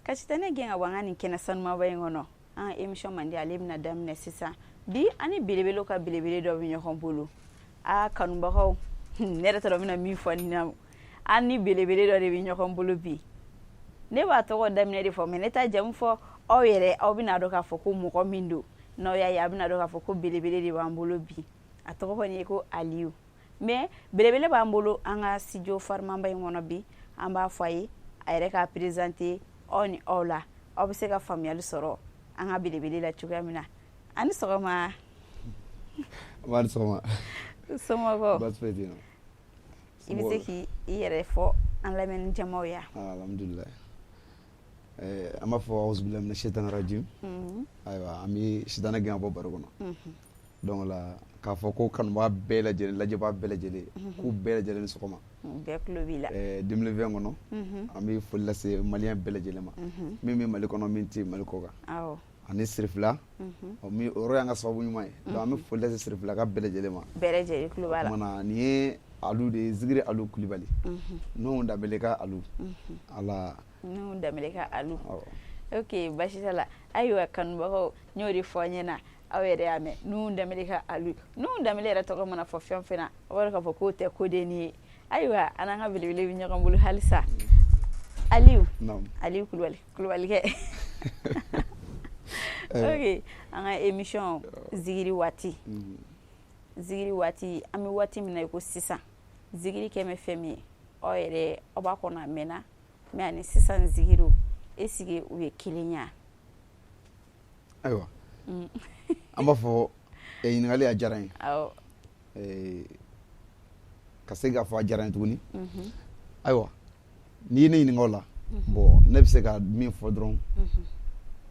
Ka sitanɛ gɛn ka bɔ an ka nin kɛnɛ sanumaba in kɔnɔ. An ka émission mandi, ale bɛna daminɛ sisan. Bi, an ni belebelew ka belebele dɔ bɛ ɲɔgɔn bolo. Aa, kanubagaw, ne yɛrɛ t'a dɔn n bɛna min fɔ nin na. An ni belebele dɔ de bɛ ɲɔgɔn bolo bi. Ne b'a tɔgɔ daminɛ de fɔ, mais ne t'a jamu fɔ. Aw yɛrɛ, aw bɛna dɔn k'a fɔ ko mɔgɔ min don. N'aw y'a ye, a bɛna dɔn k'a fɔ ko belebele de b'an bolo bi. A tɔgɔ kɔni ye ko Aliyu, mais belebele b'an bolo an ka studio farimanba in kɔnɔ bi. An b'a fɔ a ye, a yɛrɛ k'a présenter aw ni aw la, aw bɛ se ka faamuyali sɔrɔ an ka belebele la cogoya min na. Ani sɔgɔma. Wa ni sɔgɔma. Somɔgɔw? Baasi foyi tɛ yen. I bɛ se k'i yɛrɛ fɔ an lamɛnni jamaw ya? Alhamdulilayi, an b'a fɔ auzubilahi mina shaitani rajim. Ayiwa, an bɛ sitanɛ gɛn ka bɔ baro kɔnɔ. Donc la, k'a fɔ ko kanubaa bɛɛ lajɛlen, lajɛbaa bɛɛ lajɛlen, k'u bɛɛ lajɛlen ni sɔgɔma. Bɛɛ tulo b'i la. 2020 kɔnɔ, an bɛ foli lase malien bɛɛ lajɛlen ma, min bɛ Mali kɔnɔ, min tɛ Mali kɔ kan, ani Sirifila o min, o yɔrɔ y'an ka sababu ɲuman ye. Donc an bɛ foli lase Sirifilaka bɛɛ lajɛlen ma. Bɛɛ lajɛlen tulo b'a la. O kumana, nin ye Alu de ye, Zikiri Alu Kulibali, Nuhu Danbele ka Alu ala. Nuhu Danbele ka Alu. Ok, basi t'a la. Ayiwa kanubagaw, n y'o de fɔ aw ɲɛna, aw yɛrɛ y'a mɛn, Nuhu Danbele ka Alu. Nuhu Danbele yɛrɛ tɔgɔ mana fɔ fɛn o fɛn na, aw b'a dɔn k'a fɔ k'o tɛ kodenni ye. Ayiwa, an n'an ka belebele bɛ ɲɔgɔn bolo halisa. Aliyu. Aliyu Kulubali, Kulubalikɛ. Ok, an ka émission zikiri waati, zikiri waati, an bɛ waati min na i ko sisan, zikiri kɛ bɛ fɛn min ye, aw yɛrɛ aw b'a kɔnɔ a mɛnna, mais ani sisan zikiriw, est ce que u ye kelen ye? Ayiwa, an b'a fɔ ɲininkali a diyara n ye. Ka se k'a fɔ a diyara n ye tuguni. Ayiwa, n'i ye ne ɲininka o la, bon, ne bɛ se ka min fɔ dɔrɔn,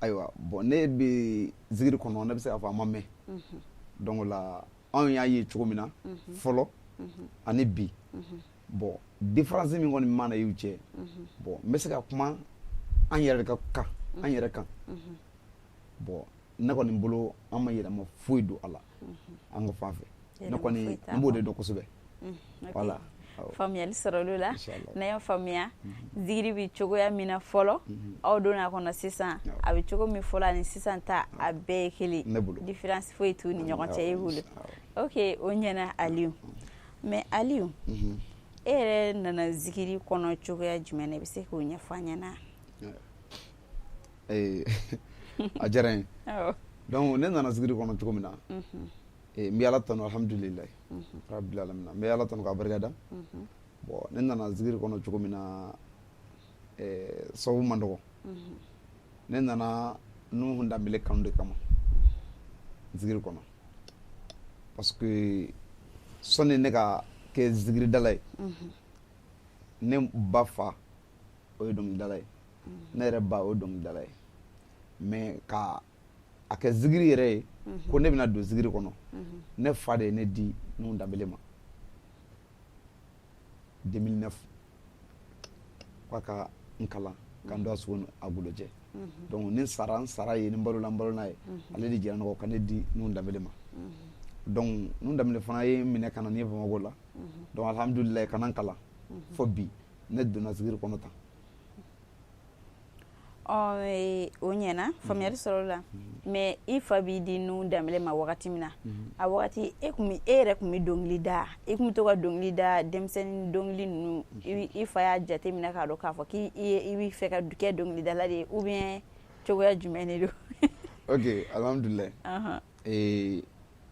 ayiwa, bon, ne bɛ zikiri kɔnɔ, ne bɛ se k'a fɔ a ma mɛn. Donc la, anw y'a ye cogo min na fɔlɔ ani bi, bon, différence min kɔni mana y'u cɛ, bon, n bɛ se ka kuma an yɛrɛ ka kan, an yɛrɛ kan. Bon, ne kɔni bolo, an ma yɛlɛma foyi don a la an ka fan fɛ. Ne kɔni, n b'o de dɔn kosɛbɛ, voilà. Faamuyali sɔrɔ la. N'a y'a faamuya, zikiri bɛ cogoya min na fɔlɔ, aw donna a kɔnɔ sisan, a bɛ cogo min fɔlɔ ani sisan ta, a bɛɛ ye kelen. Ne bolo. Différence foyi t'u ni ɲɔgɔn cɛ e bolo. Ok, o ɲɛna Aliyu. Mais Aliyu, e yɛrɛ nana zikiri kɔnɔ cogoya jumɛn na? I bɛ se k'o ɲɛfɔ an ɲɛna? A diyara n ye. Donc ne nana zikiri kɔnɔ cogo min na, n bɛ Ala tanu, alhamdulilayi rabbil alamin, n bɛ Ala tanu k'a barikada. Bon, ne nana zikiri kɔnɔ cogo min na, sababu man dɔgɔ. Ne nana Nuhu Danbele kanu de kama zikiri kɔnɔ, parce que sɔnni ne ka kɛ zikiridala ye, ne ba fa o ye dɔnkilidala ye, ne yɛrɛ ba o ye dɔnkilidala ye. Mais ka a kɛ zikiri yɛrɛ ye ko ne bɛna don zikiri kɔnɔ, ne fa de ye ne di Nuhu Danbele ma 2009, k'a ka n kalan, ka n don a sogo ni a golo cɛ. Donc ni n sara, n sara ye, ni n balola, n balola ye. Ale de jɛra ne kɔ ka ne di Nuhu Danbele ma. Donc Nuhu Danbele fana ye n minɛ ka na ni Bamakɔ la. Donc alhamdulilayi, ka na n kalan fo bi, ne donna zikiri kɔnɔ tan. O ɲɛna, faamuyali sɔrɔ la. Mais i fa b'i di Nuhu Danbele ma wagati min na, a wagati e kun e yɛrɛ tun bɛ dɔnkili da, i tun bɛ to ka dɔnkili da, denmisɛnnin dɔnkili ninnu. I fa y'a jate minɛ k'a dɔn k'a fɔ k'i i bɛ fɛ ka kɛ dɔnkilidala de ye, ou bien cogoya jumɛn de don? Ok, alhamdulilayi.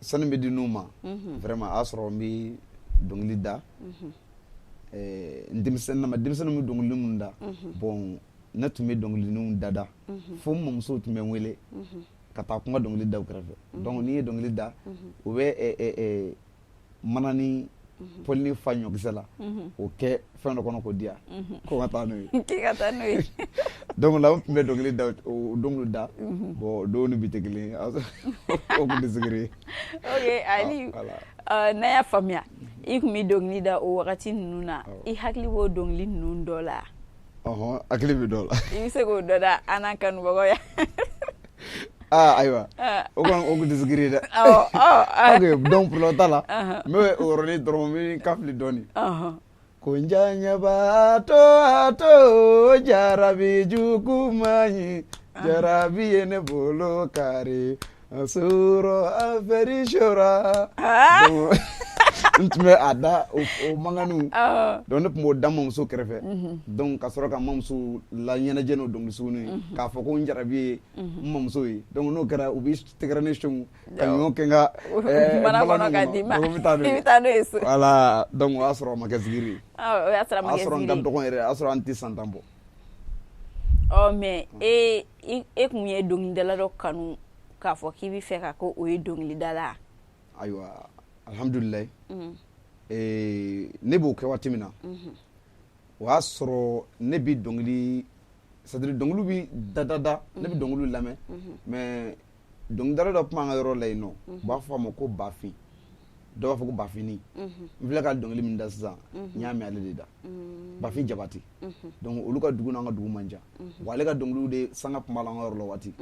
Sani bɛ di Nuhu ma, vraiment, a y'a sɔrɔ n bɛ dɔnkili da. N denmisɛnnin ma, denmisɛnninw bɛ dɔnkili minnu da, bon, ne tun bɛ dɔnkiliniw da fo n mamuso tun bɛ n wele ka taa kuma dɔnkili da u kɛrɛfɛ. Donc n'i ye dɔnkili da, u bɛ mana ni pɔlini fa ɲɔkisɛ la, o kɛ fɛn dɔ kɔnɔ k'o di yan ko ka taa n'o ye. K'i ka taa n'o ye. Donc la, n tun bɛ dɔnkili da, o dɔnkili da. Bon, don ni bi tɛ kelen ye, o tun tɛ zikiri ye. Ok Aliyu, n'a y'a faamuya, i tun bɛ dɔnkili da o wagati ninnu na, i hakili b'o dɔnkili ninnu dɔ la? Ɔhɔn, hakili bɛ dɔ la. I bɛ se k'o dɔ da an n'an kanubagaw ya? Aa, ayiwa, o kɔni, o tun tɛ zikiri ye dɛ. Ok, donc problème t'a la, n bɛ o yɔrɔnin dɔrɔn, n bɛ n kan fili dɔɔnin. Ko njaɲabaatɔ a to jarabi jugu man ɲi jarabi ye ne bolo kari a sɔrɔ a fɛri sora. Donc n tun bɛ a da o mankanniw, donc ne tun b'o da n mamuso kɛrɛfɛ, donc ka sɔrɔ ka n mamuso la ɲɛnajɛ n'o dɔnkili sugunin ye, k'a fɔ ko n jarabi ye n mamuso ye. Donc n'o kɛra, u bɛ tɛgɛrɛ ne sɔn ka ɲɔ kɛ n ka mana kɔnɔ ka d'i ma, donc n bɛ taa n'o ye, i bɛ taa n'o ye so. Voilà, donc o y'a sɔrɔ a ma kɛ zikiri ye. O y'a sɔrɔ a ma O y'a kɛ sɔrɔ n ka zikiri ye. dɔgɔn yɛrɛ, o y'a sɔrɔ an tɛ san 10 bɔ. Ɔ, mais e e kun ye dɔnkilidala dɔ kanu k'a fɔ k'i bɛ fɛ ka ko o ye dɔnkilidala? Ayiwa, alhamdulilayi, ne b'o kɛ waati min na, o y'a sɔrɔ ne bi dɔnkili, c'est à dire dɔnkiliw bi da da da, ne bɛ dɔnkiliw lamɛn, mais dɔnkilidala dɔ tun b'an ka yɔrɔ la yen nɔ, u b'a fɔ a ma ko Bafin, dɔw b'a fɔ ko Bafini. N filɛ ka dɔnkili min da sisan, n y'a mɛn ale de da, Bafin Jabate. Donc olu ka dugu n'an ka dugu man jan wa, ale ka dɔnkiliw de sanga tun b'a la an ka yɔrɔ la waati.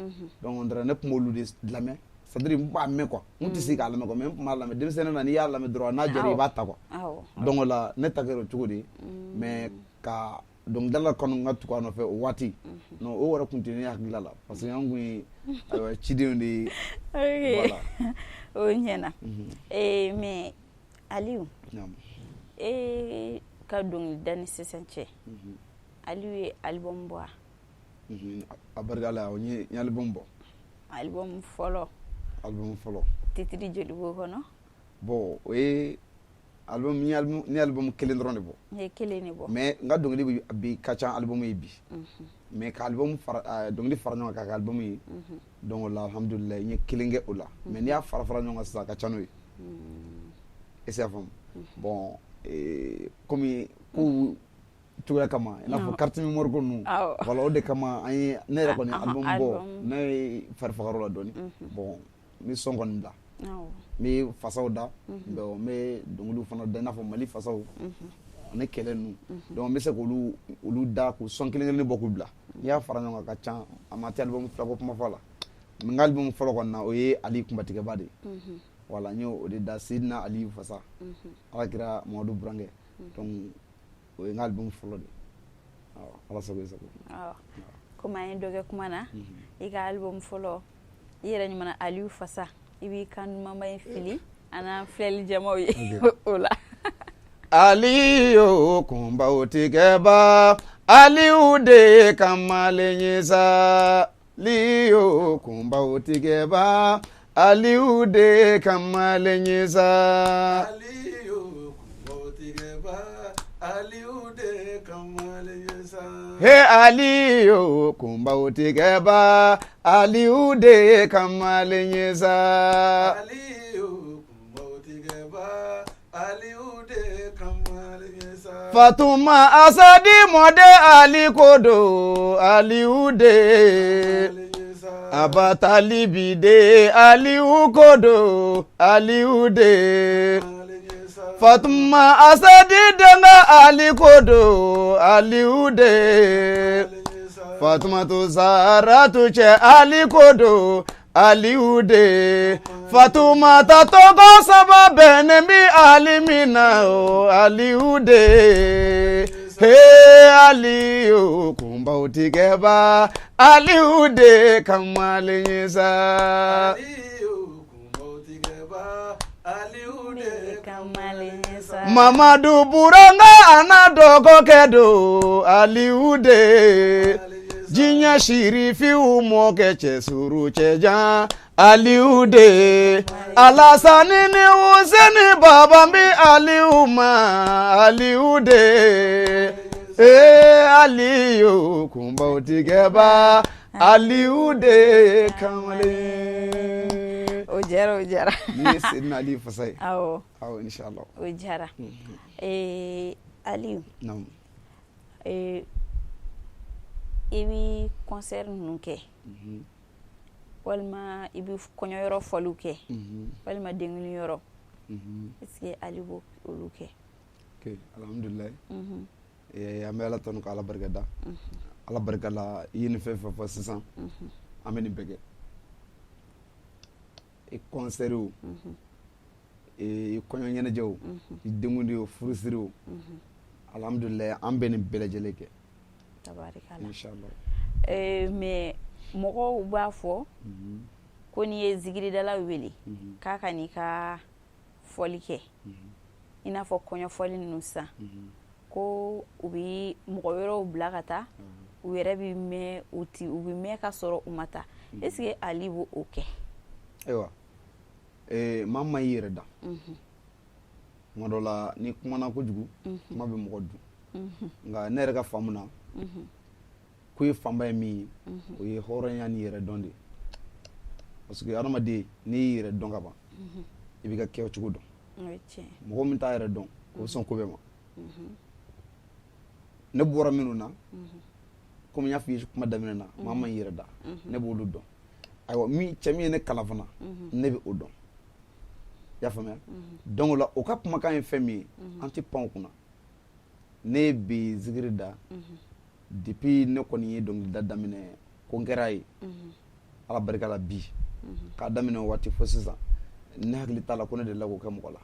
Donc on dirait ne tun b'olu de lamɛn, c'est à dire n b'a mɛn quoi, n tɛ se k'a lamɛn quoi, mais n tun b'a lamɛn. Denmisɛnnin na, n'i y'a lamɛn dɔrɔn, n'a diyara i b'a ta quoi. Donc o la ne ta kɛra o cogo de ye, mais ka dɔnkilidala kanu n ka tugu a nɔfɛ o waati, non, o yɛrɛ tun tɛ ne hakilila la, parce que an kun ye ayiwa cidenw de ye. Voilà. O ɲɛna. Mais Aliyu, e ka dɔnkilida ni sisan cɛ, Aliyu ye album bɔ wa? A barika la, n ye album bɔ. Album fɔlɔ? Album fɔlɔ. Titre joli b'o kɔnɔ? Bon, o ye album, n ye album kelen dɔrɔn de bɔ. N ye kelen de bɔ. Mais n ka dɔnkili bi ka ca album ye bi, mais ka album fara, dɔnkili fara ɲɔgɔn kan k'a kɛ album ye, donc o la alhamdulilayi, n ye kelen kɛ o la. Mais n'i y'a fara fara ɲɔgɔn kan sisan, a ka ca n'o ye. Est ce que y'a faamu? Bon, komi kow cogoya kama, i n'a fɔ carte mémoire ko ninnu, voilà, o de kama an ye, ne yɛrɛ kɔni album bɔ, ne ye fari faga la dɔɔni. Bon, n bɛ son kɔni da, n bɛ fasaw da, donc n bɛ dɔnkiliw fana da, i n'a fɔ Mali fasaw ani kɛlɛ ninnu. Donc n bɛ se k'olu olu da k'u son kelen kelen bɔ k'u bila. N'i y'a fara ɲɔgɔn kan, a ka ca, a ma tɛ album fila ko kuma fɔ a la. N ka album fɔlɔ kɔni na, o ye Ali Kunbatigɛba de ye. Voilà, n y'o de da, Seydina Ali Fasa, Ala kira Mamadu burankɛ. Donc o ye n ka album fɔlɔ de ye. Awɔ, Ala sago i sago. Komi an ye dɔ kɛ kuma na, i ka album fɔlɔ, i yɛrɛ ɲuman Aliyu Fasa, i b'i kan dumanba in fili an n'an filɛli jamaw ye o la. Aliyu kunbaw tigɛba, Aliyu de kamalen ye sa, Aliyu kunbaw tigɛba, Aliyu de kamalen ye sa. Aliyu kunbaw tigɛba, Aliyu de kamalen ye sa. He Aliyu kunbaw tigɛba, Aliyu de kamalen ye sa. Aliyu kunbaw tigɛba, Aliyu de kamalen ye sa. Fatuma Asadi mɔden Ali kodo, Aliyu de. Abatalibi de Aliyu kodo, Aliyu de. Fatuma Asadi denga Ali kodo, Aliyu de. Fatuma to Zaratu cɛ Ali kodo, Aliyu de. Fatuma ta tɔgɔ saba bɛnnen bi Ali min na o, Aliyu de. He Aliyu kunbaw tigɛba, Aliyu de kamalen ye sa. Aliyu kunbaw tigɛba, Aliyu de kamalen ye sa. Mamadu Buranga a n'a dɔgɔkɛ don, Aliyu de. Diɲɛ sirifiw mɔkɛ cɛ suru cɛjan, Aliyu de. Alasani ni Useni baba bi Aliyu ma, Aliyu de. Ee Aliyu kunbaw tigɛba, Aliyu de kamalen. O diyara, o diyara. Ni ye Seydina Aliyu Fasa ye. Awɔ. Awɔ, inshallah. O diyara. Aliyu. Naamu. I bɛ concert ninnu kɛ, walima i bɛ kɔɲɔyɔrɔ fɔliw kɛ, walima denkundi yɔrɔ, est ce que Aliyu b'o olu kɛ? Ok, alhamdulilayi. An bɛ Ala tanu ka Ala barika da. Ala barika la, i ye nin fɛn fɛn fɔ sisan, an bɛ nin bɛɛ kɛ. I concert o, i kɔɲɔ ɲɛnajɛ o, i denkundi o, furusiri o. Alhamdulilayi, an bɛ nin bɛɛ lajɛlen kɛ. Tabarikala. Inshallah. Mais mɔgɔw b'a fɔ ko n'i ye zikiridala wele k'a ka n'i ka fɔli kɛ, i n'a fɔ kɔɲɔfɔli ninnu sisan, ko u bɛ mɔgɔ wɛrɛw bila ka taa, u yɛrɛ bɛ mɛn, u ti u bɛ mɛn ka sɔrɔ u ma taa. Est ce que Ali b'o o kɛ? Ayiwa, maa ma y'i yɛrɛ da. Tuma dɔ la, ni kumana kojugu, kuma bɛ mɔgɔ dun. Nka ne yɛrɛ ka faamu na, ko ye fanba ye min ye, o ye hɔrɔnya ni yɛrɛ dɔn de ye, parce que hadamaden, n'i y'i yɛrɛ dɔn ka ban, i b'i ka kɛcogo dɔn. O ye tiɲɛ. Mɔgɔ min t'a yɛrɛ dɔn, o bɛ sɔn ko bɛɛ ma. Ne bɔra minnu na, komi n y'a f'i ye kuma daminɛ na, maa ma y'i yɛrɛ da, ne b'olu dɔn. Ayiwa, min cɛ min ye ne kalan fana, ne bɛ o dɔn, i y'a faamuya? Donc o la, o ka kumakan ye fɛn min ye, an tɛ pan o kunna. Ne bɛ zikiri da depuis ne kɔni ye dɔnkilida daminɛ, ko n kɛra ye, Ala barika la. Bi k'a daminɛ o waati fo sisan, ne hakili t'a la ko ne delila k'o kɛ mɔgɔ la.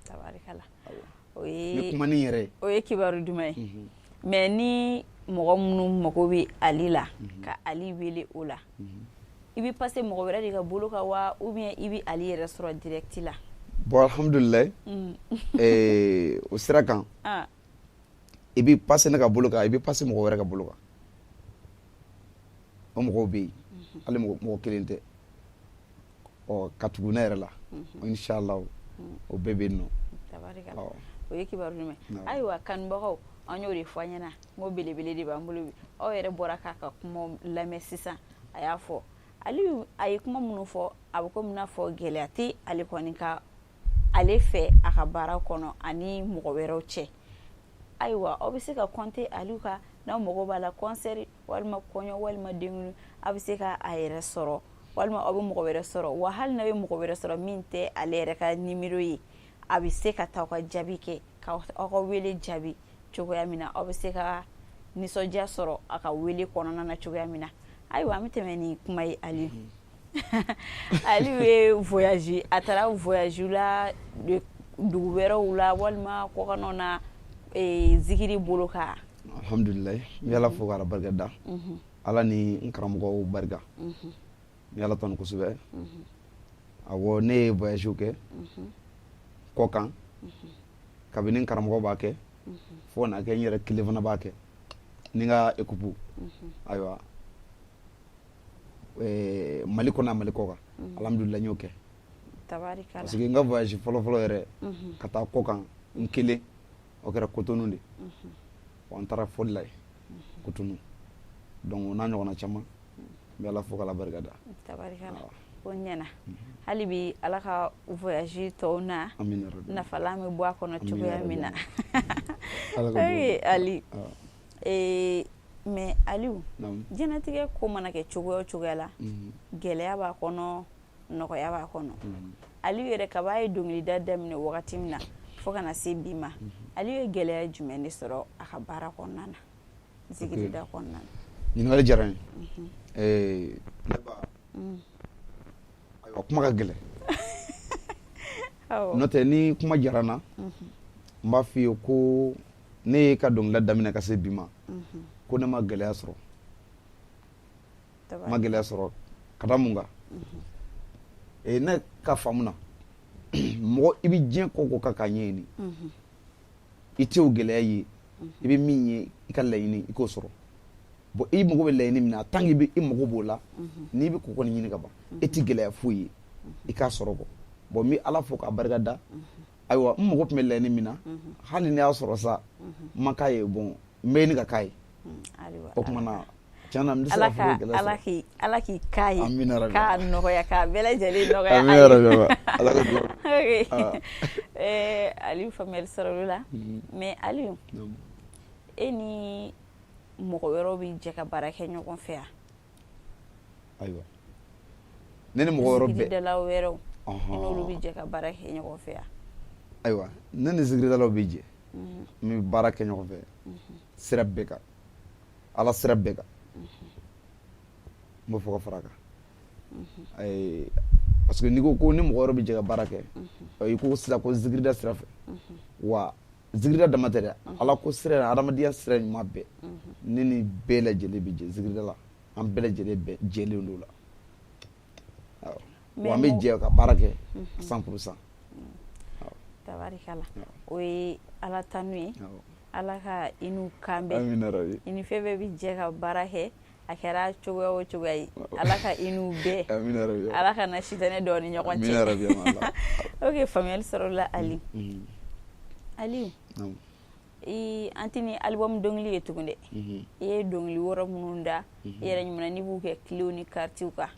Tabarikala. Awɔ. O N ye bɛ kuma ni n yɛrɛ ye. O ye kibaru duman ye. Mais ni mɔgɔ minnu mago bɛ Ali la, ka Ali wele o la, i bɛ passer mɔgɔ wɛrɛ de ka bolo kan wa, ou bien i bɛ Ali yɛrɛ sɔrɔ direct la? Bon, alhamdulilayi, o sira kan, i bɛ passer ne ka bolo kan, i bɛ passer mɔgɔ wɛrɛ ka bolo kan. O mɔgɔw bɛ yen, hali mɔgɔ kelen tɛ. Ɔ ka tugu ne yɛrɛ la, inshallah, o bɛɛ bɛ yen nɔ. Tabarikala. Awɔ. O ye kibaru duman ye. Awɔ. Ayiwa, kanubagaw, an y'o de fɔ an ɲɛna n ko belebele de b'an bolo bi. Aw yɛrɛ bɔra k'a ka kuma lamɛn sisan. A y'a fɔ, Aliyu, a ye kuma minnu fɔ, a bɛ komi n'a fɔ gɛlɛya tɛ ale kɔni ka ale fɛ a ka baara kɔnɔ ani mɔgɔ wɛrɛw cɛ. Ayiwa, aw bɛ se ka compter Aliyu kan n'aw mago b'a la, concert walima kɔɲɔ walima denkundi, aw bɛ se ka a yɛrɛ sɔrɔ walima aw bɛ mɔgɔ wɛrɛ sɔrɔ. Wa hali n'aw ye mɔgɔ wɛrɛ sɔrɔ min tɛ ale yɛrɛ ka nimero ye, a bɛ se ka taa aw ka jaabi kɛ, ka aw ka wele jaabi cogoya min na, aw bɛ se ka nisɔndiya sɔrɔ a ka wele kɔnɔna na cogoya min na. Ayiwa, an bɛ tɛmɛ ni kuma ye. Aliyu, Aliyu ye voyage, a taara voyage la dugu wɛrɛw la walima kɔkanw na, zikiri bolo kan? Alhamdulilayi, n bɛ Ala fo k'a barika da, Ala ni n karamɔgɔw barika. N bɛ Ala tanu kosɛbɛ. Awɔ, ne ye voyage kɛ kɔkan kabini n karamɔgɔ b'a kɛ fo ka n'a kɛ n yɛrɛ kelen fana b'a kɛ ni n ka équipe. Ayiwa, Mali kɔnɔ, Mali kɔ kan, alhamdulilayi, n y'o kɛ. Tabarikala. Parce que n ka voyage fɔlɔ-fɔlɔ yɛrɛ ka taa kɔ kan n kelen, o kɛra Cotonou de. Wa n taara fɔli la yen Cotonou. Donc o n'a ɲɔgɔnna caman, n bɛ Ala fo k'Ala barika da. Tabarikala. Awɔ. O ɲɛna. Hali bi Ala ka voyage tɔw na Amina rabi. nafalan bɛ bɔ a kɔnɔ Amina cogoya rabi. min na. Ala ka Ee, bɔ. Ali. Awɔ. Mais Aliyu, Naamu. diɲɛlatigɛ ko mana kɛ cogoya o cogoya la, gɛlɛya b'a kɔnɔ, nɔgɔya b'a kɔnɔ. Aliyu yɛrɛ, kaba ye dɔnkilida daminɛ wagati min na fo ka na se bi ma, Aliyu ye gɛlɛya jumɛn de sɔrɔ a ka baara kɔnɔna na, zikirida kɔnɔna na? Ɲininkali diyara n ye. Ne ba, ayiwa, kuma ka gɛlɛn. Awɔ. N'o tɛ, ni kuma diyara n na, n b'a f'i ye ko ne ye ka dɔnkilida daminɛ ka se bi ma, ko ne ma gɛlɛya sɔrɔ. Tabarikala. Ma gɛlɛya sɔrɔ ka da mun kan? Ne ka faamu na, mɔgɔ i bɛ diɲɛ ko o ko kan k'a ɲɛɲini, i tɛ o gɛlɛya ye. I bɛ min ye, i ka laɲini, i k'o sɔrɔ. Bon, i mago bɛ laɲini min na, tant que i mago b'o la, n'i bɛ k'o kɔni ɲini ka ban, e tɛ gɛlɛya foyi ye i k'a sɔrɔ kɔ. Bon, n bɛ Ala fo k'a barika da. Ayiwa, n mago tun bɛ laɲini min na, hali ni y'a sɔrɔ sa, n ma k'a ye. Bon, n bɛ ɲini ka k'a ye. Ayiwa, O tuma na, tiɲɛ na, n tɛ se Ala k'a fɔ ko ka gɛlɛya Ala sɔrɔ. k'i Ala k'i k'a ye. Amina rabi. K'a nɔgɔya, k'a bɛɛ lajɛlen nɔgɔya. Amina rabi. Ala ka dugawu. Ok. Ah. Aliyu, faamuyali sɔrɔ o la. Mais Aliyu, e ni mɔgɔ wɛrɛw bɛ jɛ ka baara kɛ ɲɔgɔn fɛ yan? Ayiwa, ne ni mɔgɔ wɛrɛw bɛɛ Zikiridala wɛrɛw, i n'olu bɛ jɛ ka baara kɛ ɲɔgɔn fɛ yan? Ayiwa, ne ni zikiridalaw bɛ jɛ, n bɛ baara kɛ ɲɔgɔn fɛ sira bɛɛ kan, Ala sira bɛɛ kan. N b'o fɔ ka fara a kan. Parce que n'i ko ko ni mɔgɔ wɛrɛ bɛ jɛ ka baara kɛ, i ko sisan ko zikirida sira fɛ wa. Zikirida dama tɛ dɛ, Ala ko sira, adamadenya sira ɲuman bɛɛ, ne ni bɛɛ lajɛlen bɛ jɛ zikirida la, an bɛɛ lajɛlen bɛɛ jɛlen don la. Wa an bɛ jɛ ka baara kɛ 100%. Tabarikala, o ye Ala tanu ye. Ala ka i n'u kan bɛn, i ni fɛn bɛɛ bɛ jɛ ka baara kɛ, a kɛra cogoya o cogoya ye, Ala ka i n'u bɛɛ, Ala ka na sitanɛ dɔw ni ɲɔgɔn cɛ. Ok, faamuyali sɔrɔ la. Ali, Aliyu, an tɛ ni album dɔnkili ye tugun dɛ. I ye dɔnkili wɔɔrɔ minnu da i yɛrɛ ɲuman, n'i b'u kɛ kilew ni karitiw kan,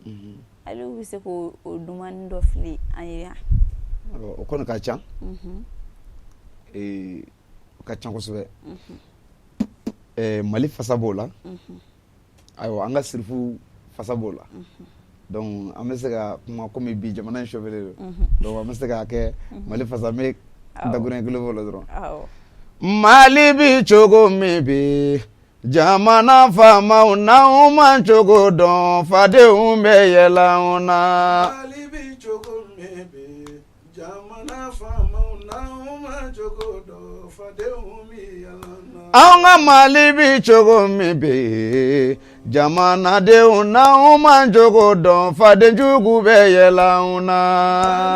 Aliyu bɛ se k'o dumuni dɔ fili an ye yan? O kɔni ka ca, o ka ca kosɛbɛ. Mali fasa b'o la, ayiwa, an ka sirifu fasa b'o la. Donc an bɛ se ka kuma komi bi jamana in sɔfɛlen don, donc an bɛ se k'a kɛ Mali fasa, n bɛ dakuruɲɛ kelen fɔ o la dɔrɔn. Mali bi cogo min bi, jamana faamaw n'anw ma cogo dɔn, fadenw bɛ yɛlɛ anw na. Mali bi cogo min bi, jamana faamaw n'anw ma cogo dɔn, fadenw bɛ yɛlɛ an na. An ka Mali bi cogo min bi, jamanadenw n'anw ma cogo dɔn, fadenjugu bɛ yɛlɛ anw na.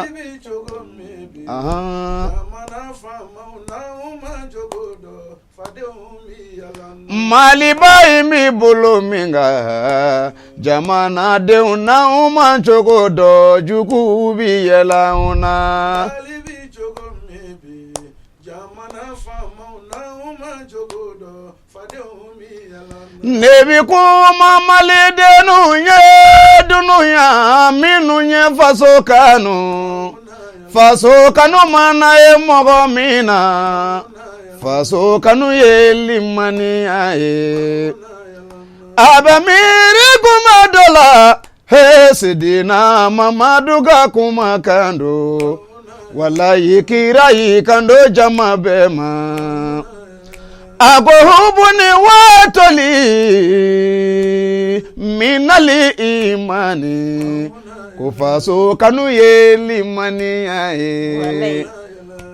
Mali bi cogo min bi, jamana faamaw n'anw ma cogo dɔn, fadenw bɛ yɛlɛ an na. Maliba in b'i bolo min kan, jamanadenw n'anw ma cogo dɔn, juguw bi yɛlɛ anw na. Mali bi cogo min bi, jamana faamaw n'anw ma cogo dɔn, fadenw bɛ yɛlɛ an na. Ne bi kuma malidenw ye dunuya minnu ye faso kanu, faso kanu mana ye mɔgɔ min na, faso kanu ye limaniya ye. A bɛ miiri kuma dɔ la, he Sidina Mamadu ka kuma kan don, walayi kira y'i kan don jama bɛɛ ma. A ko hubuni watoli minali imani, ko faso kanu ye limaniya ye.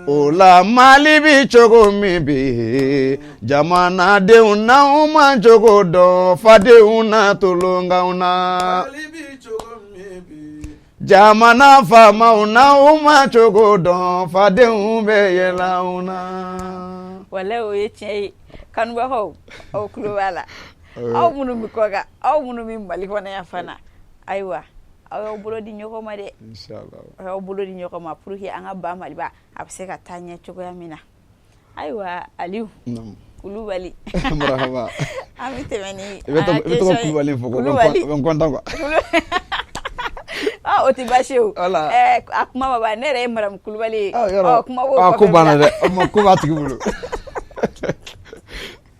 O la Mali bi cogo min bi, jamanadenw n'anw ma cogo dɔn, fadenw na tolonkanw na. Mali bi cogo min bi, jamana faamaw n'anw ma cogo dɔn, fadenw bɛ yɛlɛ anw na. Walayi, o ye tiɲɛ ye. Kanubagaw, aw tulo b'a la, aw minnu bɛ kɔ kan, aw minnu bɛ Mali kɔnɔ yan fana, ayiwa, aw y'aw bolo di ɲɔgɔn ma dɛ, aw y'aw bolo di ɲɔgɔn ma pour que an ka ba Maliba a bɛ se ka taa ɲɛ cogoya min na. Ayiwa, Aliyu Kulubali, marhaba. An bɛ tɛmɛ ni i bɛ to ka Kulubali fɔ, o bɛ n content quoi. Ah, o tɛ baasi ye o. Voilà. A kuma ma ban, ne yɛrɛ ye madame Kulubali ye. Ah, yɔrɔ. Ɔ, kuma b'o Ah, ko kɔfɛ. Banna dɛ, o ma ko b'a tigi bolo.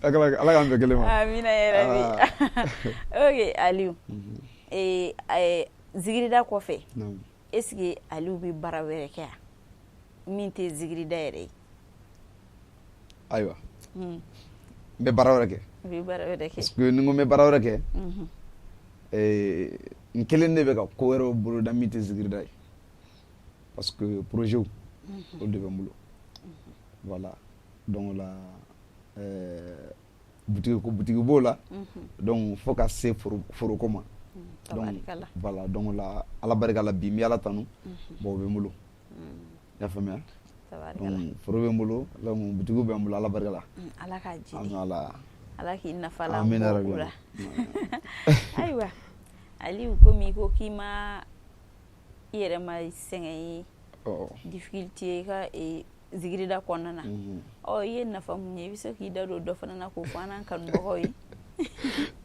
Ala k'an bɛn kelen ma. Amina yarabi. Ok, Aliyu, zikirida kɔfɛ, est ce que Aliyu bɛ baara wɛrɛ kɛ yan min tɛ zikirida yɛrɛ ye? Ayiwa, n bɛ baara wɛrɛ kɛ. I bɛ baara wɛrɛ kɛ. Parce que ni n ko n bɛ baara wɛrɛ kɛ, n kelen de bɛ ka ko wɛrɛw boloda min tɛ zikirida ye, parce que projet olu de bɛ n bolo. Voilà, donc o la boutique ko boutique b'o la, donc fo ka se foroko ma. Donc voilà, donc o la Ala barika la, bi n bɛ Ala tanu, bon, o bɛ n bolo, i y'a faamuya. Donc foro bɛ n bolo, donc boutique bɛ n bolo, Ala barika la. Ala k'a jidi. Ala Ala k'i nafa la. Amina rabi. O la, ayiwa, Aliyu, komi i ko k'i ma i yɛrɛ ma sɛgɛn ye, difficulté ye i ka zikirida kɔnɔna na, ɔ, i ye nafa mun ye? I bɛ se k'i da don dɔ fana na k'o fɔ an n'an kanubagaw ye.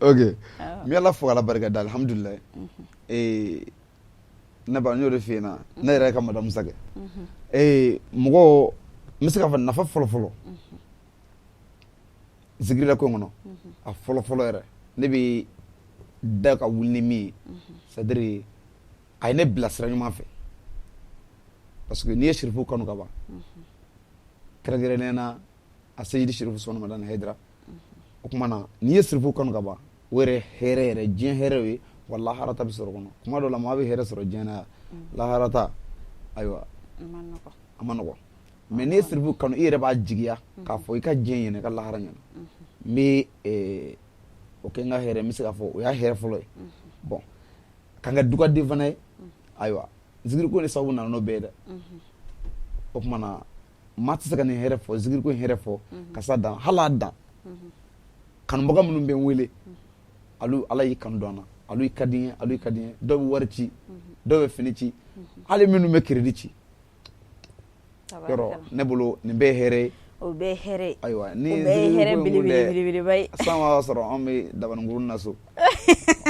Ok, n bɛ Ala fo, Ala barika da, alhamdulilayi. Ne ba, n y'o de f'i ɲɛna, ne yɛrɛ ka madame Sakɛ, mɔgɔ n bɛ se k'a fɔ nafa fɔlɔ fɔlɔ zikirida ko in kɔnɔ, a fɔlɔ fɔlɔ yɛrɛ, ne bɛ da ka wuli ni min ye, c'est à dire a ye ne bila sira ɲuman fɛ, parce que n'i ye sirifu kanu ka ban, kɛrɛnkɛrɛnnenya na a Seyidi Sirifu Usumani Madani Hayidara, o tuma na n'i ye sirifu kanu ka ban, o yɛrɛ hɛrɛ yɛrɛ, diɲɛ hɛrɛ ye wa lahara ta bɛ sɔrɔ kɔnɔ. Kuma dɔ la, maa bɛ hɛrɛ sɔrɔ diɲɛ na yan, lahara ta, ayiwa, a ma nɔgɔ. Mais n'i ye sirifu kanu, i yɛrɛ b'a jigiya k'a fɔ i ka diɲɛ ɲɛna, i ka lahara ɲɛna. N bɛ o kɛ n ka hɛrɛ, n bɛ se k'a fɔ o y'a hɛrɛ fɔlɔ ye. Bon, ka n kɛ dugaden fana ye. Ayiwa, zikiriko ni sababu nana n'o bɛɛ ye dɛ. O tuma na, maa tɛ se ka nin hɛrɛ fɔ, zikiriko in hɛrɛ fɔ ka s'a dan, hali a dan. Kanubaga minnu bɛ n wele, alu, Ala y'i kanu don an na, alu ka di n ye, alu ka di n ye. Dɔw bɛ wari ci, dɔw bɛ fini ci, hali minnu bɛ crédit ci. Yɔrɔ, ne bolo, nin bɛɛ ye hɛrɛ ye. O bɛɛ ye hɛrɛ ye. Ayiwa, ni o bɛɛ ye hɛrɛ belebeleba ye. San b'a sɔrɔ anw bɛ dabanikurunin na so.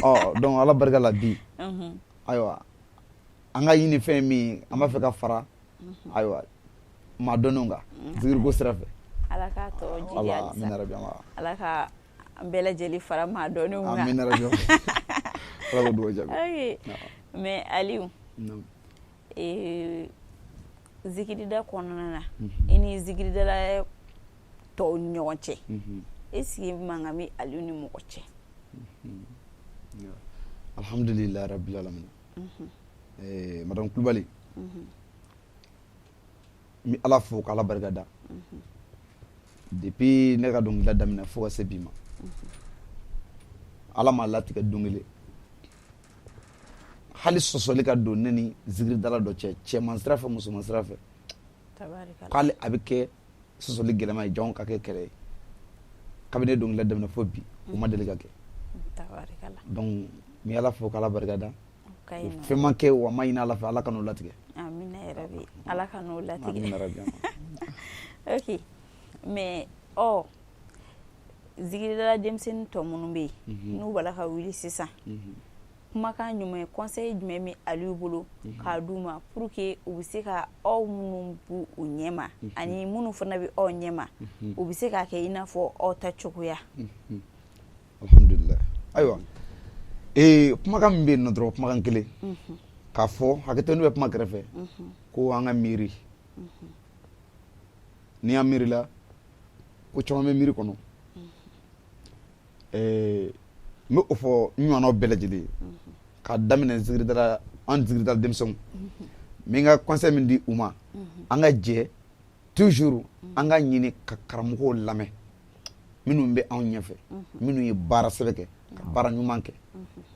Ɔ, donc Ala barika la bi, ayiwa, an ka ɲini fɛn min, an b'a fɛ ka fara, ayiwa, maa dɔnnenw kan zikiriko sira fɛ. Ala k'a tɔ jidi halisa, Ala ka an bɛɛ lajɛlen fara maa dɔnnenw kan. Amina rabi, Ala k'o dugawu jaabi. Mais Aliyu, zikirida kɔnɔna na, i ni zikiridala tɔw ni ɲɔgɔn cɛ, est ce que mankan bɛ Aliyu ni mɔgɔ cɛ? Alhamdulilayi rabbil alamin. Madame Kulubali, n bɛ Ala fo k'Ala barika da. Depuis ne ka dɔnkilida daminɛ fo ka se bi ma, Ala m'a latigɛ don kelen hali sɔsɔli ka don ne ni zikiridala dɔ cɛ, cɛman sira fɛ, musoman sira fɛ, k'ale a bɛ kɛ sɔsɔli gɛlɛma ye, jɔn ka kɛ kɛlɛ ye. Kabini ne dɔnkilida daminɛ fo bi, o ma deli ka kɛ. Donc n bɛ Ala fo k'Ala barika da. Fɛn ma kɛ wa, ma ɲini Ala fɛ, Ala ka n'o latigɛ. Amina yarabi, Ala ka n'o latigɛ. Ok, mais ɔ zikiridala denmisɛnnin tɔ minnu bɛ yen, n'u b'a la ka wuli sisan, kumakan jumɛn, conseil jumɛn bɛ Aliyu bolo k'a d'u ma pour que u bɛ se ka aw minnu b'u u ɲɛma ani minnu fana bɛ aw ɲɛma, u bɛ se k'a kɛ i n'a fɔ aw ta cogoya? Alhamdulilayi. Ayiwa, kumakan min bɛ yen nɔ dɔrɔn, kumakan kelen k'a fɔ, hakɛto, ne bɛ kuma kɛrɛfɛ ko an ka miiri. N'i y'an miirila, ko caman bɛ miiri kɔnɔ. N bɛ o fɔ n ɲɔgɔnnaw bɛɛ lajɛlen ye, k'a daminɛ zikiridala, an zikiridala denmisɛnw. N bɛ n ka conseil min di u ma, an ka jɛ toujours, an ka ɲini ka karamɔgɔw lamɛn minnu bɛ anw ɲɛfɛ, minnu ye baara sɛbɛ kɛ, ka baara ɲuman kɛ,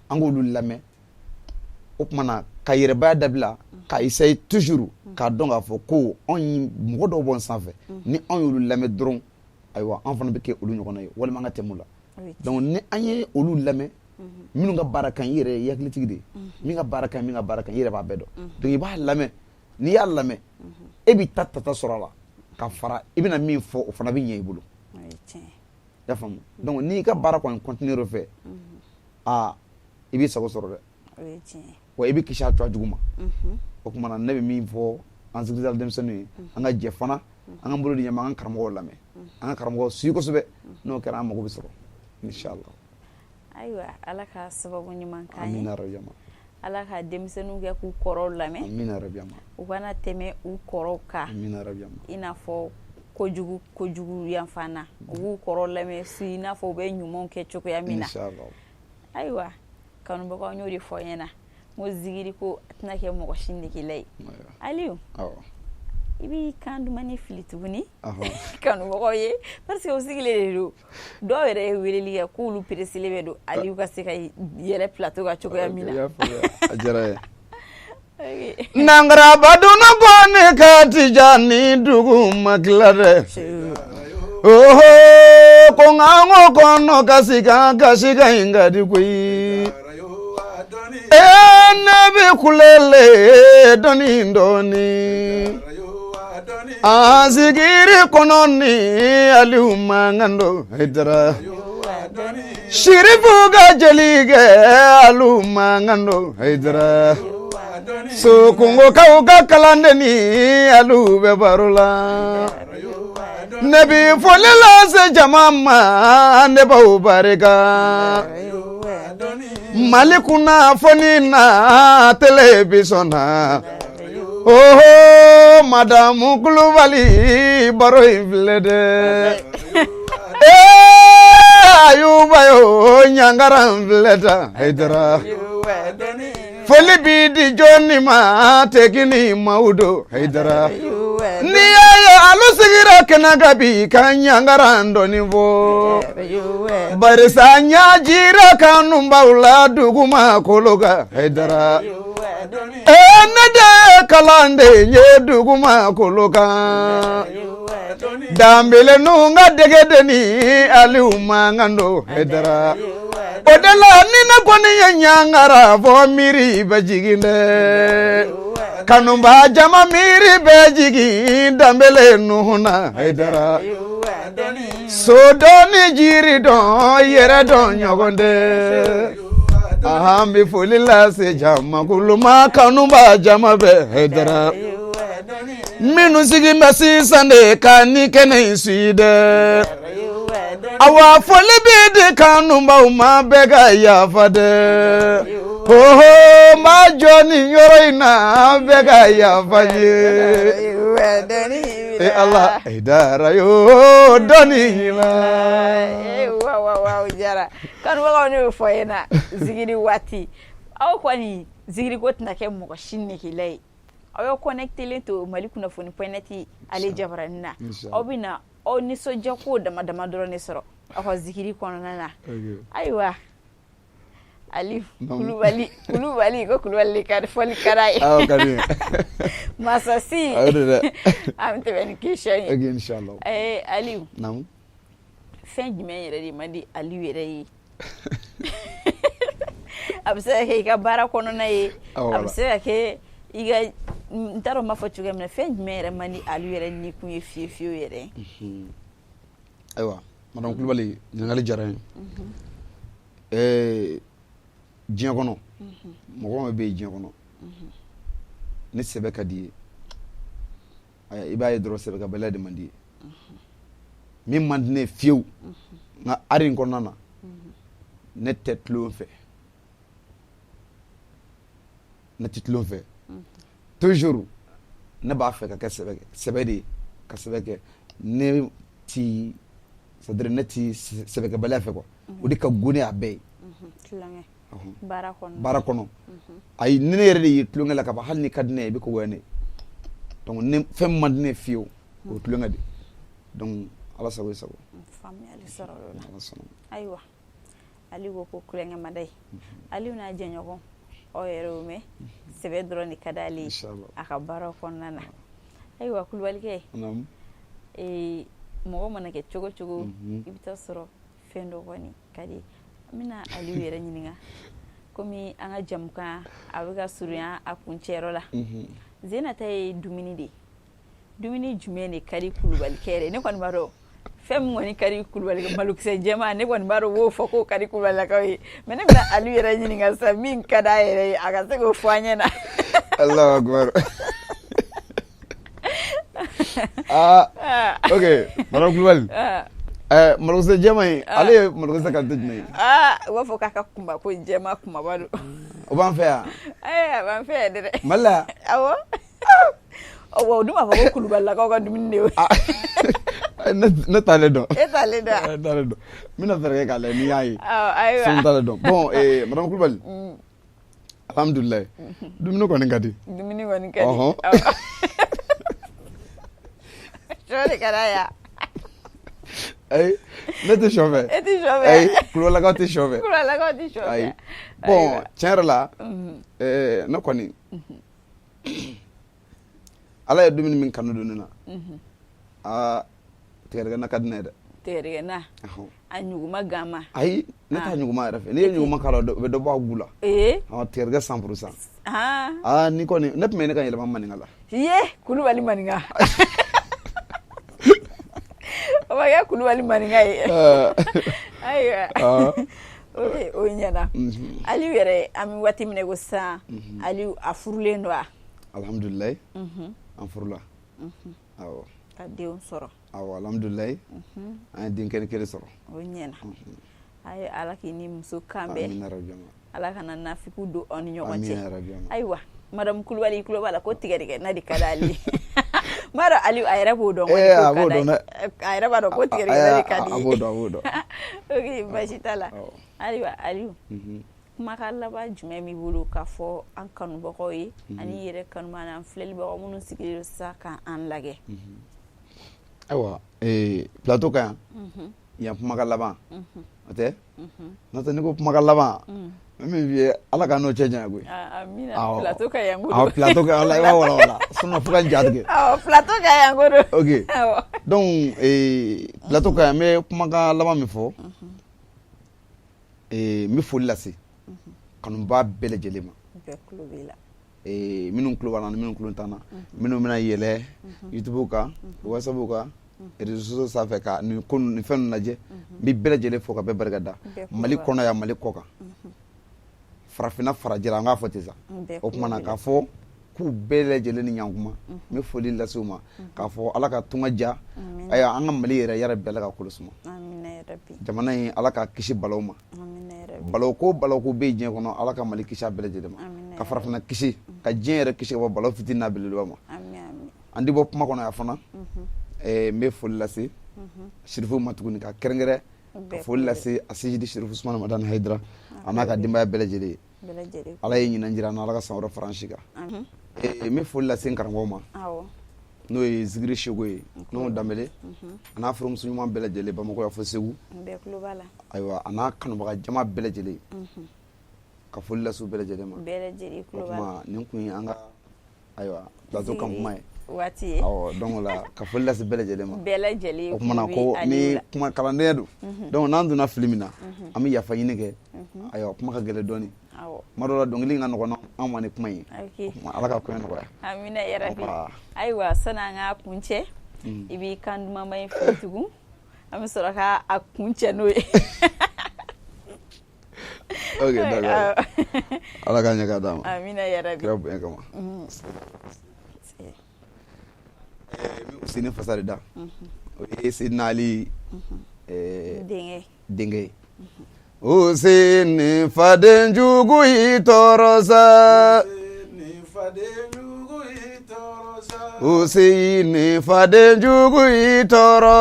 an k'olu lamɛn. O tuma na, ka yɛrɛbaya dabila, ka essayer toujours k'a dɔn k'a fɔ ko anw ye mɔgɔ dɔw bɔ sanfɛ. Ni anw y'olu lamɛn dɔrɔn, ayiwa, an fana bɛ kɛ olu ɲɔgɔnna ye walima an ka tɛmɛ u la. Donc ni an ye olu lamɛn, minnu ka baara ka ɲi, i yɛrɛ ye hakilitigi de ye, min ka baara ka ɲi, min ka baara ka ɲi, i yɛrɛ b'a bɛɛ dɔn. Donc i b'a lamɛn. N'i y'a lamɛn, e b'i ta tata sɔrɔ a la ka fara i bɛna min fɔ, o fana bɛ ɲɛ i bolo. I y'a faamu? Donc n'i ka baara kɔni continuer o fɛ, aa, i b'i sago sɔrɔ dɛ, wa i bɛ kisi a cogoya jugu ma. O tuma na, ne bɛ min fɔ an zikiridala denmisɛnninw ye, an ka jɛ fana, an ka bolo di ɲɛma, an ka karamɔgɔw lamɛn, an ka karamɔgɔw suit kosɛbɛ. N'o kɛra, an mago bɛ sɔrɔ, inshallah. Ayiwa, Ala ka sababu ɲuman k'an ye. Amina rabi. Ala ka denmisɛnninw kɛ k'u kɔrɔw lamɛn. Amina rabi. U kana tɛmɛ u kɔrɔw kan. Amina rabi. I n'a fɔ kojugu, kojugu yanfan na, u b'u kɔrɔw lamɛn su, i n'a fɔ u bɛ ɲumanw kɛ cogoya min na. Inshallah. Ayiwa, kanubagaw, n y'o de fɔ ɲɛna, n ko zikiri ko a tɛna kɛ mɔgɔ si negela ye. Aliyu, i b'i kan dumani fili tuguni kanubagaw ye, parce que u sigilen de don. Dɔw yɛrɛ ye weleli kɛ k'olu pereselen bɛ don Aliyu ka se ka yɛlɛ plateau kan cogoya min na. A diyara n ye. Nangaraba donna bɔ ne ka tija ni dugu ma tila dɛ. Oho, ko nka ko kɔnɔ kasi kan, kasi kan in ka di koyi. Ee, ne bɛ kulele dɔɔni dɔɔni. An sigiri kɔnɔ ni Aliyu mankan don Hayidara. Sirifu ka jeli kɛ, Aliyu mankan don Hayidara. Sokungokaw ka kalanden ni Aliyu bɛ baro la. Ne bi foli lase jama ma, ne b'aw barika. Mali kunnafoni na télévision na. Oh, Madamu Kulubali, baro in filɛ dɛ. Ee, Ayuba yo, ɲangara n filɛ tan Hayidara. Foli bi di jɔnni ma, Tekini Mawudo Hayidara. N'i y'a ye alu sigira kɛnɛ kan bi ka ɲangara dɔɔni fɔ, barisa ɲa jira kanubaw la dugumakolo kan Hayidara. Ne de ye kalanden ye dugumakolo kan, Danbele ninnu ka degedenni Aliyu mankan don Hayidara. O de la ni ne kɔni ye ɲangara fɔ miiri bɛ jigin dɛ, kanuba jama miiri bɛ jigin Danbele Nuhu na Hayidara. So dɔn ni jiri dɔn yɛrɛ dɔn ɲɔgɔn tɛ. An bɛ foli lase jamakulu ma kanuba jama bɛɛ Hayidara. Minnu sigi bɛ sisan de ka ni kɛnɛ in si dɛ. Awa foli bɛ di kanubaw ma bɛɛ ka yafa dɛ. Hoho n b'a jɔ nin yɔrɔ in na bɛɛ ka yafa n ye. E Ala Hayidara yo dɔnni la. Waaw jara kanubagaw ne bɛ fɔ e na zikiri waati aw kɔni zikiri ko tɛna kɛ mɔgɔ si negela ye. Aw ye connectelen to Mali kunnafoni point net ale jabaranin na, aw bɛna aw nisɔndiya ko dama dama dɔrɔn de sɔrɔ aw ka zikiri kɔnɔna na. Ayiwa Ali Kulubali, Kulubali ko Kulubali ka fɔli ka d'a ye. Awɔ, ka di n ye. Masasi. A y'o de dɛ. An bɛ tɛmɛ ni question ye. Ok, inchallah. Aliyu. Naamu. Fɛn jumɛn yɛrɛ de man di Aliyu yɛrɛ ye? A bɛ se ka kɛ i ka baara kɔnɔna ye, a bɛ se ka kɛ i ka, n t'a dɔn n b'a fɔ cogoya min na, fɛn jumɛn yɛrɛ man di Aliyu yɛrɛ ni kun ye fiye fiyewu yɛrɛ? Ayiwa madame Kulubali, ɲininkali diyara n ye. Diɲɛ kɔnɔ mɔgɔ min bɛ yen diɲɛ kɔnɔ ni sɛbɛ ka di ye, i b'a ye dɔrɔn sɛbɛkɛbaliya de man di ye. Min man di ne ye fiyewu n ka art in kɔnɔna na, ne tɛ tulon fɛ, ne tɛ tulon fɛ. Toujours ne b'a fɛ ka kɛ sɛbɛ de ye, ka sɛbɛ kɛ. Ne ti, c'est à dire ne ti sɛbɛkɛbaliya fɛ quoi. O de ka go ne y'a bɛɛ ye. Tulonkɛ. Baara kɔnɔ. Baara kɔnɔ. Ayi, ni ne yɛrɛ de ye tulonkɛ la ka ban, hali ni ka di ne ye, i bɛ ko goya ne ye. Donc ne fɛn man di ne ye fiyewu, o ye tulonkɛ de ye. Donc Ala sago i sago. Faamuyali sɔrɔ o la. Ala sɔnna. Ayiwa Aliyu ko ko tulonkɛ man d'a ye. Aliyu n'a jɛɲɔgɔn aw yɛrɛ y'o mɛn, sɛbɛ dɔrɔn de ka d'ale ye a ka baara kɔnɔna na. Ayiwa Kulubalikɛ. Naamu. Mɔgɔ mana kɛ cogo cogo, i bɛ taa sɔrɔ fɛn dɔ kɔni ka di. N bɛna Aliyu yɛrɛ ɲininka, komi an ka jamukan a bɛ ka surunya a kuncɛyɔrɔ la. Zenata ye dumuni de ye. Dumuni jumɛn de ka di Kulubalikɛ yɛrɛ? Ne kɔni b'a dɔn fɛn min kɔni ka di Kulubalikɛ, malokisɛ jɛman, ne kɔni b'a dɔn u b'o fɔ k'o ka di Kulubalilakaw ye. Mais ne bɛna Aliyu yɛrɛ ɲininka sisan min ka d'a yɛrɛ ye, a ka se k'o fɔ an ɲɛna. Alahu akibaru. Ah, ok, madame Kulubali. Malokisɛ jɛman in, ale ye malokisɛ qualité jumɛn ye? Ah, u b'a fɔ k'a ka kunba ko jɛman kunbaba don. O b'an fɛ yan? A b'an fɛ yan dɛ. Mali la yan? Awɔ. Wa u dun b'a fɔ ko Kulubalilakaw ka dumuni de ye o ye. Ne t'ale dɔn. E t'ale dɔn? Ne t'ale dɔn. N bɛna fɛɛrɛ kɛ k'a lajɛ ni n y'a ye. Ayiwa. Sinon n t'ale dɔn. Bon, madame Kulubali. Alhamdulilayi. Dumuni kɔni ka di. Dumuni kɔni ka di. Sɔ de ka d'a ye. Ayi, ne tɛ sɔ fɛ. E tɛ sɔ fɛ? Ayi, Kulubalilakaw tɛ sɔ fɛ. Kulubalilakaw tɛ sɔ fɛ. Ayi. Bon, tiɲɛ yɛrɛ la, ne kɔni, Ala ye dumuni min kanu don ne na, aa tigɛdɛgɛ ka di ne ye dɛ. Tigɛdɛgɛ a ɲuguma ganma? Ayi, ne t'a ɲuguma yɛrɛ fɛ. N'i ye ɲuguma k'a la, o bɛ dɔ bɔ a goût la. Tigɛdɛgɛ 100%. Aa ni kɔni ne tun bɛ ne ka yɛlɛma maninka la. Ye Kulubali maninka. O ma kɛ Kulubali maninka ye. Ayiwa. Ok, o ɲɛna. Aliyu yɛrɛ, an bɛ waati min na i ko sisan, Aliyu a furulen don wa? Alhamdulilayi. An furula. Awɔ. Ka denw sɔrɔ. Awɔ, alhamdulilayi. An ye den kelen kelen sɔrɔ. O ɲɛna. Ayi, Ala k'i ni muso kan bɛn. Amina rabi. Ala kana nafigiw don aw ni ɲɔgɔn cɛ. Amina rabi. Ayiwa, madame Kulubali i tulo b'a la ko tigɛdɛgɛ na de ka d'ale ye. N b'a dɔn Aliyu a yɛrɛ b'o dɔn. A b'o dɔn dɛ. A yɛrɛ b'a dɔn ko tigɛdɛgɛ na de ka di ye. A b'o dɔn, a b'o dɔn. Ok, baasi t'a la. Ayiwa Aliyu. Kumakan laban jumɛn b'i bolo k'a fɔ an kanubagaw ye, ani yɛrɛ kanubagaw n'an filɛlibagaw minnu sigilen don sisan k'an lajɛ? Ayiwa, plateau ka yan, yan kumakan laban o tɛ, n'o tɛ n'i ko kumakan laban, n bɛ min f'i ye, Ala k'an n'o cɛ janya koyi. Amina, plateau ka yan ko don. Awɔ, plateau ka yan, i b'a walawala sinon fo ka n ja tigɛ. Awɔ, plateau ka yan ko don. Ok, donc plateau ka yan, n bɛ kumakan laban min fɔ, n bɛ foli lase kanubaa bɛɛ lajɛlen ma. Bɛɛ tulo b'i la. Minnu tulo b'an na ni minnu tulo t'an na, minnu bɛna yɛlɛ YouTube kan, WhatsApp kan, réseaux sociaux sanfɛ ka nin ko nin fɛn ninnu lajɛ, n bɛ bɛɛ lajɛlen fo ka bɛɛ barika da, Mali kɔnɔ yan, Mali kɔ kan, farafinna farajɛla, an k'a fɔ ten sa. O tuma na k'a fɔ k'u bɛɛ lajɛlen ni ɲankuma, n bɛ foli lase u ma k'a fɔ Ala ka tunga diya, ayiwa an ka Mali yɛrɛ yarabi Ala ka kolo suma, jamana in Ala ka kisi balaw ma, balaw ko balaw ko bɛ yen diɲɛ kɔnɔ, Ala ka Mali kisi a bɛɛ lajɛlen ma, ka farafinna kisi, ka diɲɛ yɛrɛ kisi ka bɔ balaw fitinin n'a belebeleba ma. An tɛ bɔ kuma kɔnɔ yan fana, n bɛ foli lase Sirifu ma tuguni ka kɛrɛnkɛrɛn ka foli lase a Seyidi Sirifu Usumani Madani Hayidara a n'a ka denbaya bɛɛ lajɛlen ye. Ala ye ɲinan jira an na, Ala ka san wɛrɛ fara an si kan. N bɛ foli lase n karamɔgɔ ma, n'o ye Zikiri Seko ye, n'o Danbele, a n'a furumuso ɲuman bɛɛ lajɛlen Bamakɔ yan fo Segu, ayiwa a n'a kanubaga jama bɛɛ lajɛlen, ka foli lase u bɛɛ lajɛlen ma. O tuma nin kun ye an ka ayiwa plateau kan kuma ye waati ye. Awɔ, donc o la ka foli lase bɛɛ lajɛlen ma. Bɛɛ lajɛlen. O tuma na ko ni kuma kalandenya don, donc n'an donna fili min na, an bɛ yafa ɲini kɛ. Ayiwa, kuma ka gɛlɛn dɔɔnin. Kuma dɔw la dɔnkili ka nɔgɔn anw ma ni kuma ye. Ala ka koɲɛ nɔgɔya. Amina yarabi. Ayiwa, sani an ka kuncɛ, i b'i kan dumanba in fili tugun, an bɛ sɔrɔ ka a kuncɛ n'o ye. Ok, d'accord. Ala k'a ɲɛ k'a d'a ma. Amina yarabi. Kira bonya kama. N bɛ Useni fasa de da. O ye Seydina Ali denkɛ ye. Useni faden jugu y'i tɔɔrɔ sa. Useni faden jugu y'i tɔɔrɔ.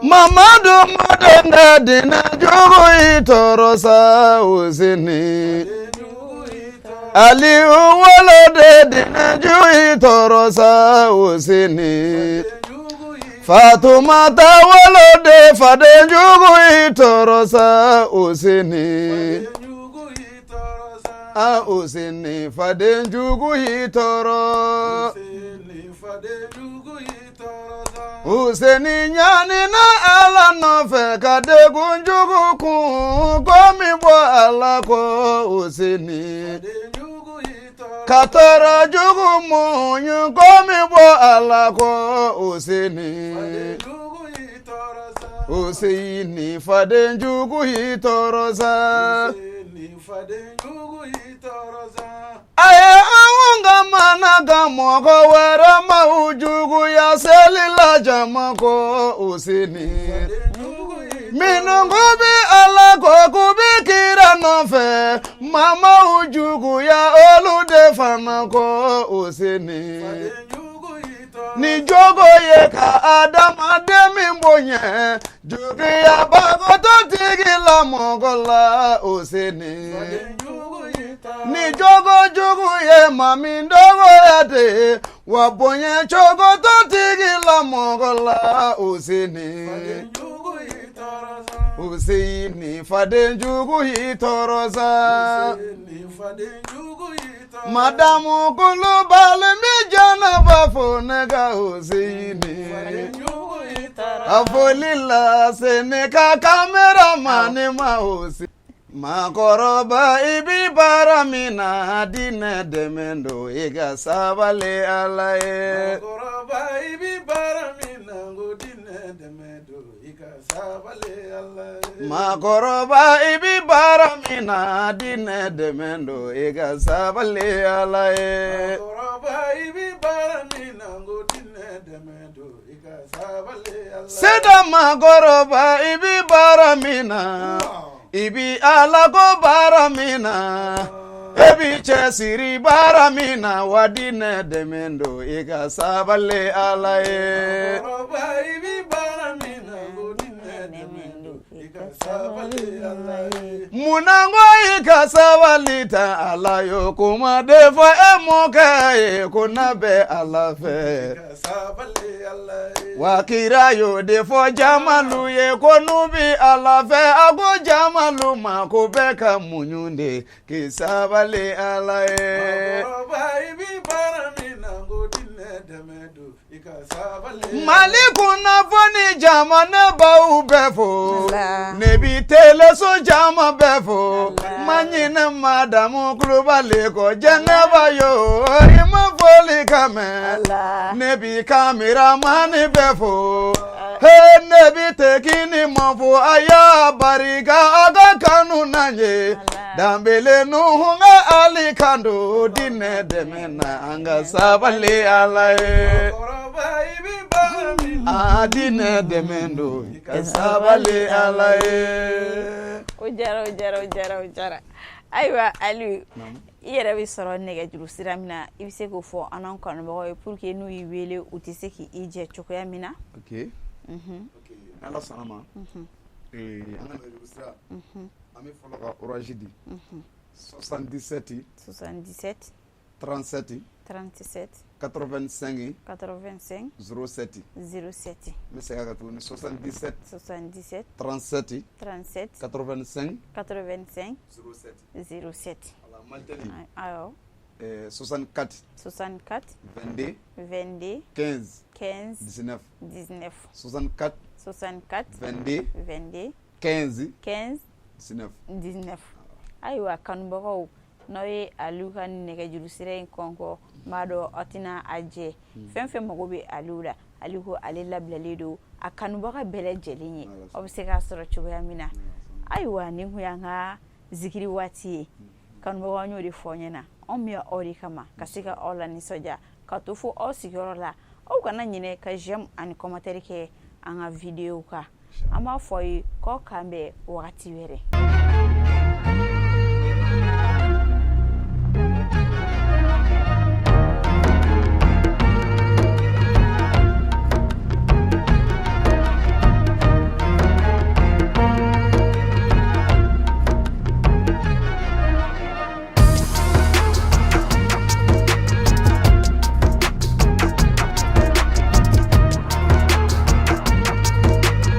Mamadu mɔden dinɛ jugu y'i tɔɔrɔ sa. Useni Aliyu woloden dinɛ jugu y'i tɔɔrɔ sa. Useni Fatumata woloden faden jugu y'i tɔɔrɔ sa. Useni a Useni faden jugu y'i tɔɔrɔ. Useni ɲanina Ala nɔfɛ ka degun jugu kun ko min bɔ Ala kɔ. Useni ka tɔɔrɔ jugu muɲu ko min bɔ Ala kɔ. Useni Useni faden jugu y'i tɔɔrɔ sa. A ye anw ka mana ka mɔgɔ wɛrɛ maaw juguya seli la jama kɔ. Useni minnu ko bɛ Ala kɔ k'u bɛ kira nɔfɛ, mamaw juguya olu de fana kɔ. Useni ni jogo ye ka adamaden min bonya, juguya bagotɔ tigi la mɔgɔ la. Useni ni jogo jugu ye maa min dɔgɔya de, wa bonya cogo tɔ tigi la mɔgɔ la. Useni Useni faden jugu y'i tɔɔrɔ sa. Madamu Kulubali bɛ jɛnɛba fo ne ka Useni a foli lase ne ka kameramani ma. Useni maakɔrɔba i bi baara min na, diinɛ dɛmɛ don, i ka sabali Ala ye. Maakɔrɔba i bi baara min na, ko diinɛ dɛmɛ don, i ka sabali Ala ye. Maakɔrɔba i bi baara min na, diinɛ dɛmɛ don, i ka sabali Ala ye. Maakɔrɔba i bi baara min na, ko diinɛ dɛmɛ don, i ka sabali Ala ye. Seda maakɔrɔba i bi baara min na, i bi Ala ko baara min na, e bi cɛsiri baara min na, wa diinɛ dɛmɛ don, i ka sabali Ala ye. Maakɔrɔba i bi baara min na, ko diinɛ dɛmɛ don, i ka sabali. sabali Ala ye. Munna ko i ka sabali ta Ala yo kuma de fɔ e mɔkɛ ye ko n'a bɛ Ala fɛ. I ka sabali Ala ye. Wa kira y'o de fɔ jamalu ye ko n'u bi Ala fɛ a ko jamalu ma ko bɛɛ ka muɲu de k'i sabali Ala ye. Maakɔrɔba i bi baara min na ko diinɛ dɛmɛ don i ka sabali. Mali kunnafoni jama ne b'aw bɛɛ fo. Ala. Ne bi teleso jama bɛɛ fo. Ala. Ma ɲinɛ madamu Kulubali kɔ Jɛnɛba yo i ma foli kan mɛn. Ala. Ne bi kameramani bɛɛ fo. He ne bi tekini mɔ fo a y'a barika a ka kanu na ye. Ala. Danbele Nuhu ka Ali kan don diinɛ dɛmɛ na an ka sabali Ala ye. Maakɔrɔba i bi baara min na. A diinɛ dɛmɛ don i ka sabali Ala ye. O diyara o diyara o diyara o diyara. Ayiwa Aliyu, i yɛrɛ bɛ sɔrɔ nɛgɛjuru sira min na, i bɛ se k'o fɔ an n'an kanubagaw ye pour que n'u y'i wele u tɛ se k'i jɛ cogoya min na. Ok. Ok, n'Ala sɔnna ma. An ka nɛgɛjuru sira. An bɛ fɔlɔ ka orange di. 77 77 37 37 85 85 07. 07. N bɛ segin a kan tuguni 77 77 37 37 85 85 07. 07. Voilà, Malitel. Awɔ. 64 64 22 22 15 15 19 19. 64 64 22 22 15 15 19. 19. Ayiwa kanubagaw, n'aw ye Aliyu ka nɛgɛjuru sira in kɔnkɔ, n b'a dɔn aw tɛna a jɛ. Fɛn fɛn mago bɛ Aliyu la, Aliyu ko ale labilalen don a kanubaga bɛɛ lajɛlen ye, aw bɛ se k'a sɔrɔ cogoya min na. Ayiwa nin kun y'an ka zikiri waati ye. Kanubagaw, an y'o de fɔ aw ɲɛna, anw bɛ aw de kama ka se ka aw la nisɔndiya ka to fo aw sigiyɔrɔ la. Aw kana ɲinɛ ka j'aime ani commentaire kɛ an ka vidéo kan. An b'a fɔ aw ye k'aw k'an bɛn wagati wɛrɛ.